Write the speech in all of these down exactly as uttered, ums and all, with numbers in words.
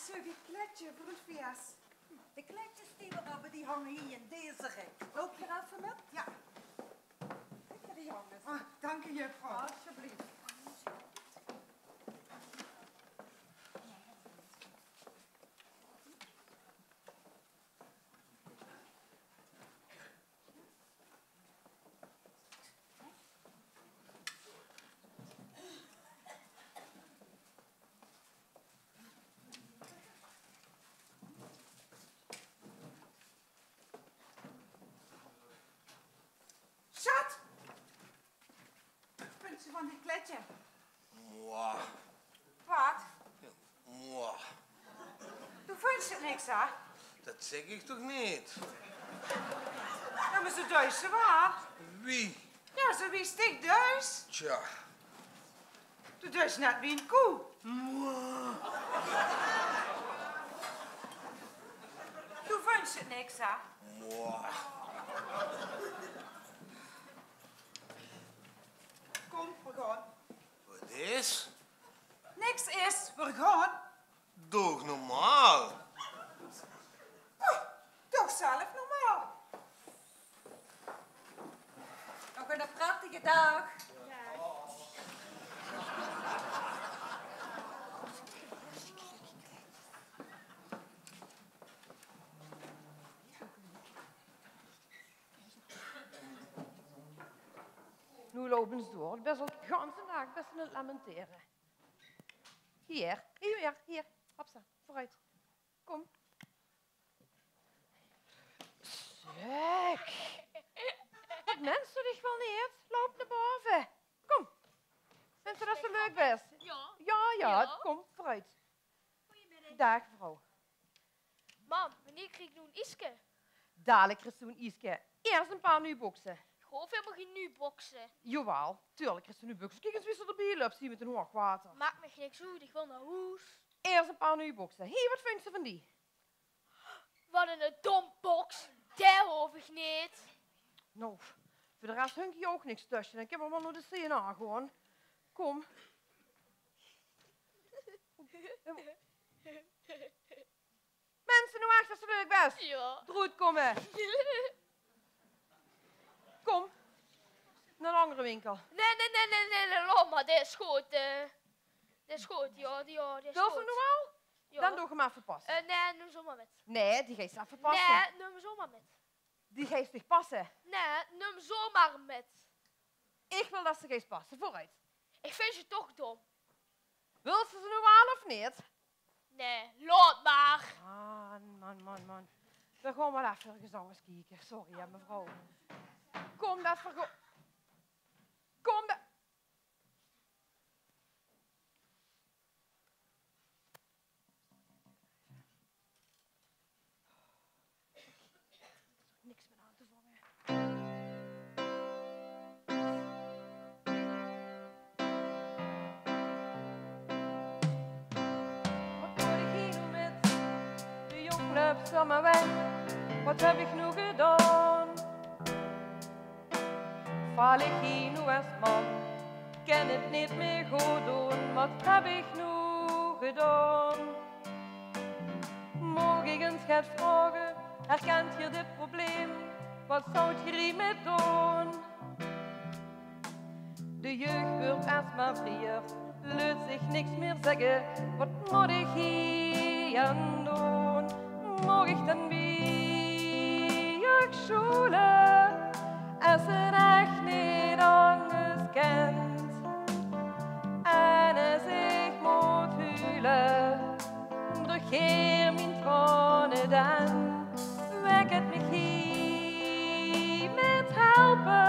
Zoe, die kletje veur 't fies. De kletjes die v'r höbbe, die hange hie in deze rek. Loup geer effe mit? Jao. Kijk, die hange. Ah, dank u, juffrouw. Alsjeblieft. Sjat! Wat vins se van die kletje? Mwah. Wat? Mwah. Doe vins 't niks, hè? Det zèk ich toch neet? Jao, mer zoe duis se waal. Wie? Jao, zoe wie stik duis. Tja. Doe duis net wie ein koe. Mwah. Doe vins 't niks, hè? Mwah. Kom, v'r gaon. Wat is? Niks is, v'r gaon. Doog normaal. Poeh, doog zelf normaal. Nog eine prettige daag. Noe loup ins door. Doe bès al de ganse daag bès aan 't lamentere. Hie, hie, hie. Hopsa, veuroet. Kom. Zèk. Wat mins doe dich waal neet? Loup nao bove. Kom. Vinjs doe det se leuk bès? Jao. Jao, jao, kom, veuroet. Daag, mevrouw. Mam, wannier krieg ich noe ein ieske? Dalik kriegs doe ein ieske. Iers ein paar nuuj bókse. Ich hoof hielemaol gein nuuj bókse. Jawaal, tuurlik kriegs doe nuuj bókse. Kiek ins wie se d'rbie löps hie mit ein hoog water. Maak mich niks oet, ich wil nao hoes. Iers ein paar nuuj bókse. Hie, wat vinjs se van die? Wat ein dom bóks. Dae hoof ich neet. Noe, veur de res hunk hie ouch niks tösse. Dan kinne v'r waal nao de C N A gaon. Kom. Minse, noe ech det se leuk bès. Jao. D'roet kómme. Kom. Nao ein anger winkel. Nae, nae, nae, nae, nae, nae, laot mer. Det is good, eh. Det is good, jao, jao, det is good. Wils se 'm noe al? Jao. Dan doog 'm effe passe. Eh, nae, num ze mer mit. Nae, die geis se effe passe. Nae, num ze mer mit. Die geis se toch passe? Nae, num ze mer mit. Ich wil det se geis passe, veuroet. Ich vinj ze toch dom. Wils se ze noe aan of neet? Nae, laot mer. Man, man, man, man. V'r gaon waal effe erges angers kieke. Sorry, hè, mevrouw. Kom, det v'r gaon. Kom, det. Niks mier aan te vange. Wat mót ich hie noe mit? De jóng löp zomer weg. Wat höb ich noe gedaon? Val ich hie noe es man? Kin 't neet mier good doon. Wat höb ich noe gedaon? Maag ich ins get vraoge? Herkent geer dit probleem? Wat zouwt geer hie mit doon? De jeug wuuert es mer vriejer, leut zich niks mier zègke. Wat mót ich hie aan doon? Maag ich dan bie uch sjoele? Es 't ech neet angers kint en es ich mót huile, droog geer mien traone dan. Wèk 't mich hie mit helpe,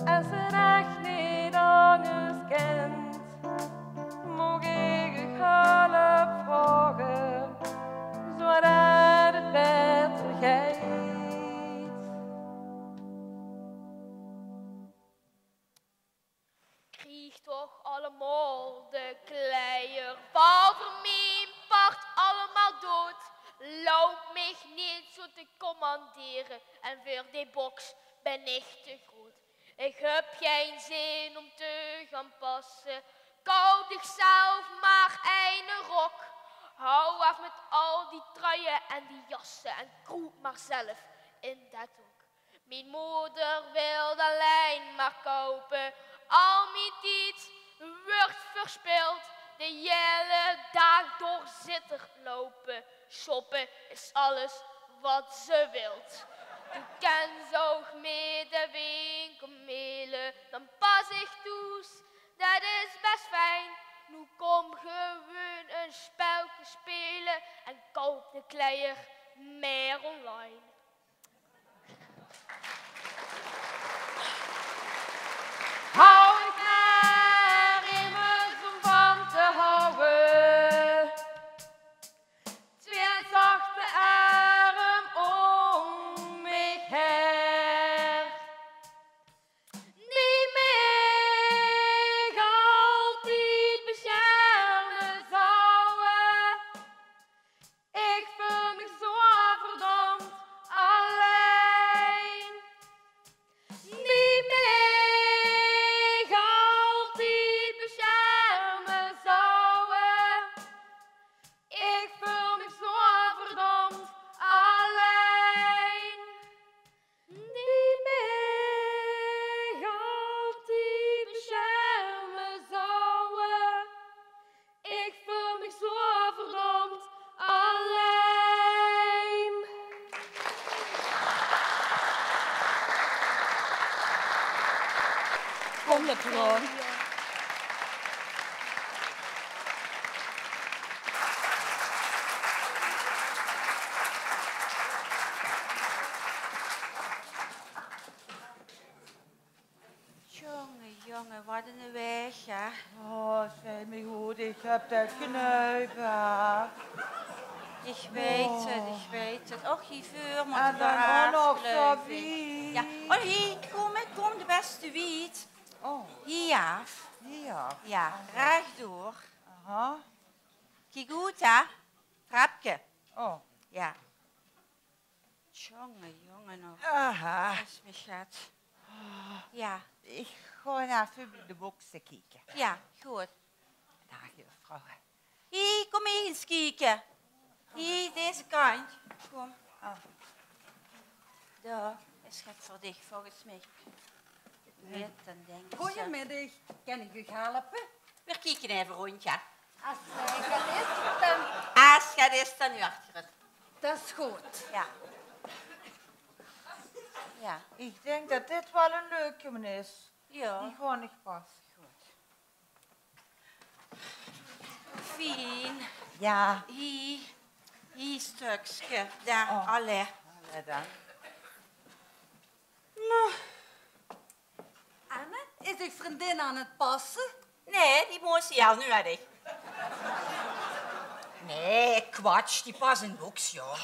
es 't ech neet angers kint. Maag ich uch help vraoge, zoeadet 't baeter geit? Krieg toch allemaol de kleier. Val veur mien part allemaol dood. Loup mich neet zoe te commandere. En veur die boks bin ich te groot. Ich höb gein zin óm te gaon passe. Koup dich zelf mer eine rok. Hou af met al die truie en die jasse en kroep maar zelf in det hok. Mien moder wilt allein maar koupe. Al mien tied wuuert verspild. De hiele daag door zit er loupe. Shoppe is alles wat ze wilt. Doe kens ouch mit de winkel mele, dan pas ich thoes. Det is bes fijn. Noe kom gewoon ein spelke spele en koup de kleier mer online. Hou ich mer immers om van te houwe. Twee zachte erm om mich her. Die mich altied besjerme zouwe. Ich veul mich zo verdomp allein. Die mich altied besjerme zouwe. Ich veul mich zo verdomp allein. Die mich altied besjerme zouwe. Ich veul mich zo verdomp allein. Kom, det gewoon. Jonge, jonge, wat ein waeg, hè? Oh, zèk mich good, ich höb det knuip, hè. Ich weit 't, ich weit 't. Och, hie veur mót... En dan ouch nog zo wied. Ja. Oh, hie, kom, kom, de bèste wied. Oh. Hie aaf. Hie aaf. Ja, rechdoor. Aha. Kiek good, hè? Trepke. Oh. Ja. Jonge, jonge, nog. Aha. Is mich get. Ja. Ich gaon effe bie de bokse kieke. Ja, good. Daag, juffrouw. Hie, kom ins kieke. Hie, deze kantj. Kom. Oh. Dao is get veur dich, volges mich. Wit, dan dink ich zo. Goojemiddig, kan ich uch helpe? Veer kieke effe róndj, ja. Es, eh, get is, dan... Es get is, dan huuertj geer 't. Det is good. Ja. Ja. Ich dink det dit waal ein leuke is. Ja. Die gaon ich passe. Good. Fien. Ja. Hie, hie stökske. Dao, oh. Allei. Allei dan. Noe. Anne, is uch vriendin aan 't passe? Nae, die mós hie al nuuedig. Nae, kwatsj, die pas in boks, jao.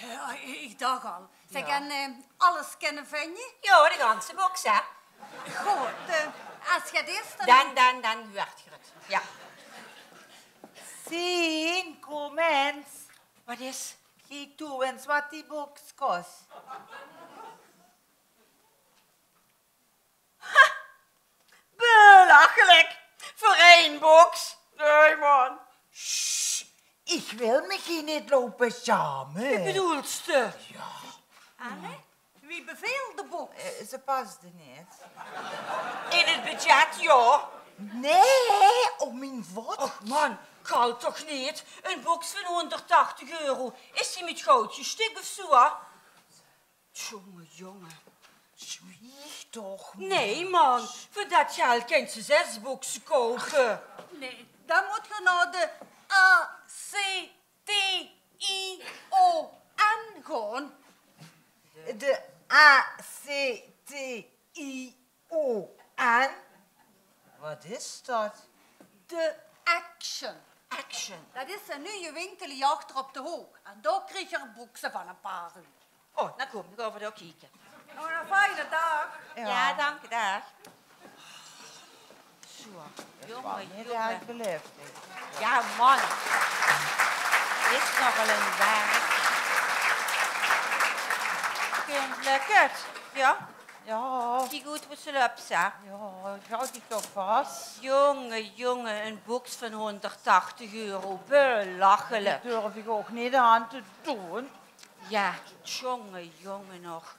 Ja, ich dach al. Zèk, ja. En, eh, alles kinne vinje? Jao, de ganse boks, hè. Good, eh, es get is, dan... Dan, dan, dan huuertj geer 't. Ja. Sien, kom ins. Wat is? Kiek toe ins wat die boks kos. Ha! Belachelik! Veur ein boks? Nae, man. Sst, ich wil mich hie neet loupe sjame. Wat bedoels se? Ja. Anne, wie beveelt de boks? Eh, ze pasde neet. In 't budget, ja. Nae, o mien god. Och man, kal toch neet. Ein boks van hónderdtachtig euro. Is die mit goud gestik of zo, hè? Tjonge, jonge. Zwieg toch, man. Nae, man. Veur det geldj kèns se zès bokse koupe. Nae, dan mót geer nao de A C T I O N gaon. De A C T I O N? Wat is det? De Action. Action. Det is ein nuje winkel hie achter op de hook. En dao krieg geer bokse van ein paar uur. Oh, dan kom, dan gaon v'r dao kieke. Nog eine fijne daag. Ja. Ja, dank uch, daag. Zo, jónge, jónge. Ja, man. Is nogal ein werk. Kump lekker. Ja. Ja, Kiek good wat ze löp, zeg. Ja, ich haud dich toch vas. Jonge, jonge, ein boeks van honderdtachtig euro. Belachelijk. Durf ich ouch neet aan te doon. Ja, jonge, jonge nog.